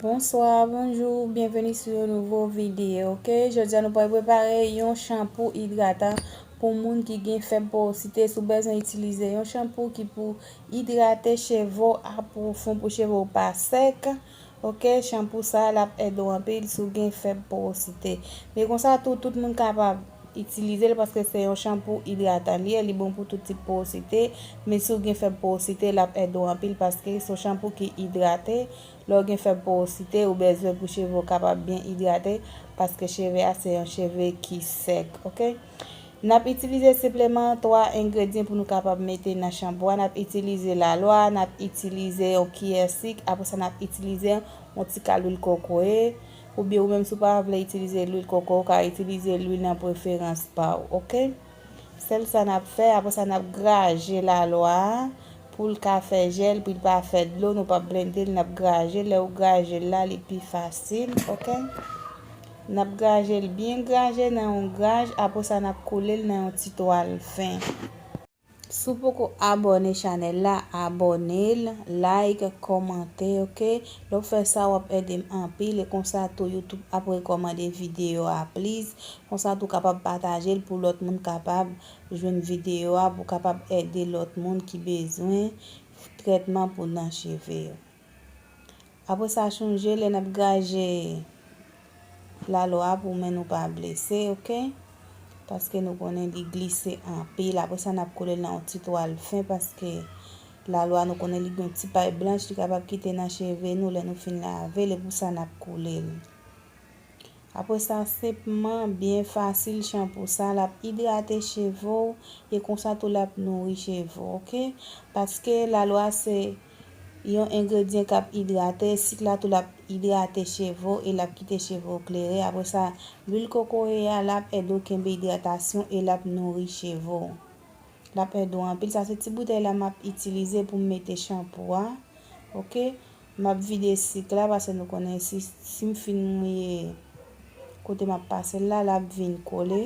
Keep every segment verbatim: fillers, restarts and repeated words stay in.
Bonswa, bonjou, byenveni sou yon nouvo videyo, oke? Jodi a nou pral prepare yon chanpou idratan pou moun ki gen fèb porosite. Si w bezwen itilize yon chanpou ki pou idrate cheve w a pwofon pou cheve w pa sèk, oke, chanpou sa l ap ede w anpil si w gen fèb porosite. Men konsa tou, tout moun kapab itilize l paske se yon chanpou idratan li ye, li bon pou tout tip porosite. Men si w gen fèb porosite, l ap ede w anpil paske se yon chanpou ki idrate. Lè w gen fèb porosite, ou bezwen pou cheve w kapab byen idrate, paske cheve a se yon cheve ki sèk, oke? N ap itilize senpleman twa engredyan pou nou kapab mete nan chanpou a. N ap itilize lalwa, n ap itilize yon kiyè sik, apre sa n ap itilize yon ti kal lwil kokoye, oubyen ou menm si w pa vle itilize lwil kokoye, ou ka itilize lwil nan preferans pa w, oke? Sèl sa n ap fè, apre sa n ap graje lalwa a pou l ka fè jèl, pou l pa fè dlo, nou p ap blende l, n ap graje l. Lè ou graje l la, li pi fasil, oke? N ap graje l byen graje nan yon graj, apre sa n ap koule l nan yon ti twal fen. Si w poko abòne chanèl la, abòne l, like, kòmante, oke? Lè w fè sa, w ap ede m anpil, e konsa tou YouTube ap rekòmande videyo a plis. Konsa tou kapab pataje l pou lòt moun kapab jwenn videyo a, pou kapab ede lòt moun ki bezwen trètman pou nan cheve yo. Apre sa, chonje lè n ap graje lalwa pou men nou pa blese, oke? Paske nou konnen li glise anpil. Apre sa, n ap koule l nan yon ti twal fen paske lalwa nou konnen li gen yon ti pay blanch, li kapab kite nan cheve nou lè nou fin lave l, e pou sa n ap koule l. Apre sa, senpman, byen fasil, chanpou sa, l ap idrate cheve w, e konsa tou l ap nouri cheve w, oke? Paske lalwa se yon engredyan k ap idrate, sik la tou l ap idrate cheve w, e l ap kite cheve w klere. Apre sa, lwil kokoye a, l ap ede w kenbe idratasyon, e l ap nouri cheve w. L ap ede w anpil. Sa se ti boutèy la m ap itilize pou m mete chanpou a. Oke? M ap vide sik la, paske nou konnen si, si m fin mouye kote m ap pase l la, l ap vin kole.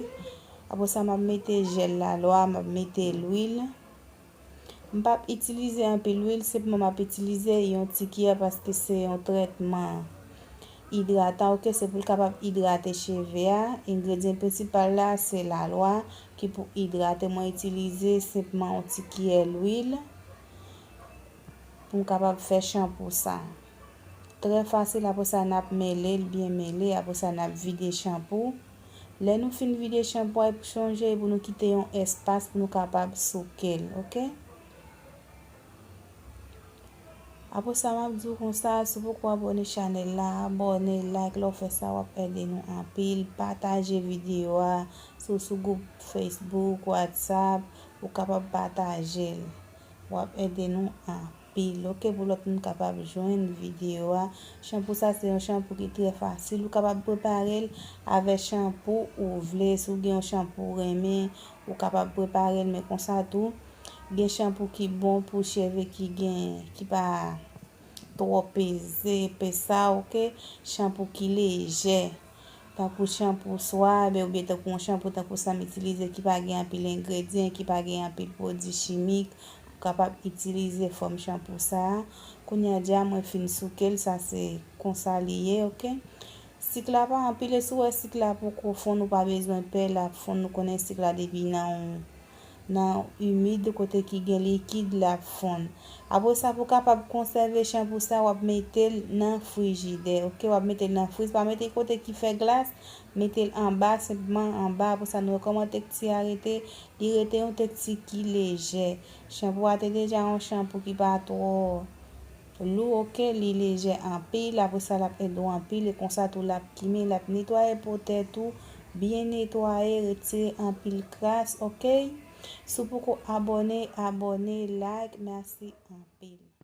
Apre sa, m ap mete jèl lalwa, m ap mete lwil. M p ap itilize anpil lwil, senpman m ap itilize yon ti kiyè paske se yon trètman idratan, oke, se pou l kapab idrate cheve a. Engredyan prensipal la, se lalwa ki pou idrate. Mwen itilize senpman yon ti kiyè lwil pou m kapab fè chanpou sa. Trè fasil, apre sa, n ap mele l, byen mele, apre sa, n ap vide chanpou. Lè nou fin vide chanpou a, chonje pou nou kite yon espas pou nou kapab souke l, oke? Apre sa, m ap di w konsa, si w poko abòne chanèl la, abòne, like, lè w fè sa, w ap ede nou anpil. Pataje videyo a, si w sou gwoup Facebook, WhatsApp, ou kapab pataje l. W ap ede nou anpil, oke, pou lòt moun kapab jwenn videyo a. Chanpou sa, se yon chanpou ki trè fasil. Ou kapab prepare l avè chanpou ou vle. Si w gen yon chanpou ou renmen, ou kapab prepare l, men konsa tou, gen chanpou ki bon pou cheve ki gen, ki pa twò peze, epesè, oke? Chanpou ki lejè. Tankou chanpou swab, oubyen tankou yon chanpou tankou sa m itilize ki pa gen anpil engredyan, ki pa gen anpil pwodui chimik, ou kapab itilize fòm chanpou sa a. Kounye a, dja mwen fin souke l, sa se konsa li ye, oke? Sik la pa anpil, e si w wè sik la poko fonn, ou pa bezwen pè, l ap fonn. Nou konnen sik la depi nan yon, nan imid, kote ki gen likid, l ap fonn. Apre sa, pou w kapab konsève chanpou sa, w ap mete l nan frijidè, oke? W ap mete l nan friz, pa mete kote ki fè glas, mete l anba, senpman anba. Apre sa, nou wè kòman teksti a rete, li rete yon teksti ki lejè. Chanpou a te deja yon chanpou ki pa twò lou, oke, li lejè anpil, apre sa l ap ede w anpil, e konsa tou l ap kimen, l ap netwaye po tèt ou, byen netwaye, retire anpil kras, oke? Si w poko abòne, abòne, like, mèsi anpil.